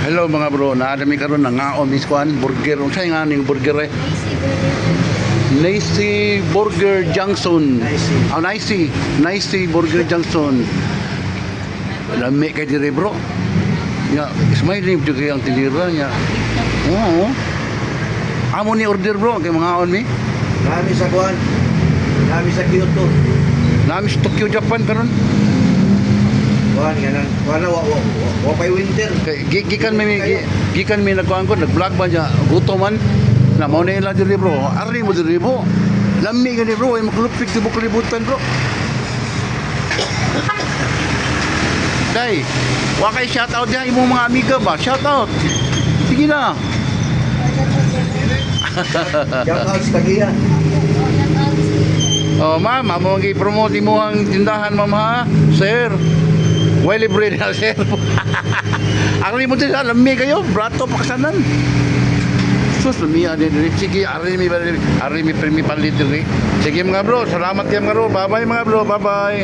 Hello, mga bro, naa mi karon, nangaon mi kuan burger. Unsay nga ning burger eh? Nacy Burger Junction. Nicey. Oh, Nicey. Nicey Burger Junction. Lami kay dire, bro. Ya, smiling jud kay ang tindera niya. Oo. Amo ni order, bro, kay mangaon mi. Nami sa kuan. Nami sa Kyoto. Nami sa Tokyo, Japan karon. Kuan nga nang kuan na wa pay winter. Kay gikan mi nagkuan ko, nag-vlog ba niya, gutom man. Na mao na ila diri, bro. Ari mo diri, bro. Lami gani, bro, ay makulupig tibok kalibutan, bro. Day, wa kay shout out diha imong mga amiga ba? Shout out. Sige na. Shout out sa Tagiya. Oh, ma'am, amo ang gi-promote imo ang tindahan, ma'am, ha. Sir. Way libre na, sir. Ari mo diri, lami kayo, brato pakasanan. Sus, lami ani diri. Sige, ari mi primi palit diri. Sige, mga bro, salamat kayo, mga bro. Bye-bye, mga bro. Bye-bye.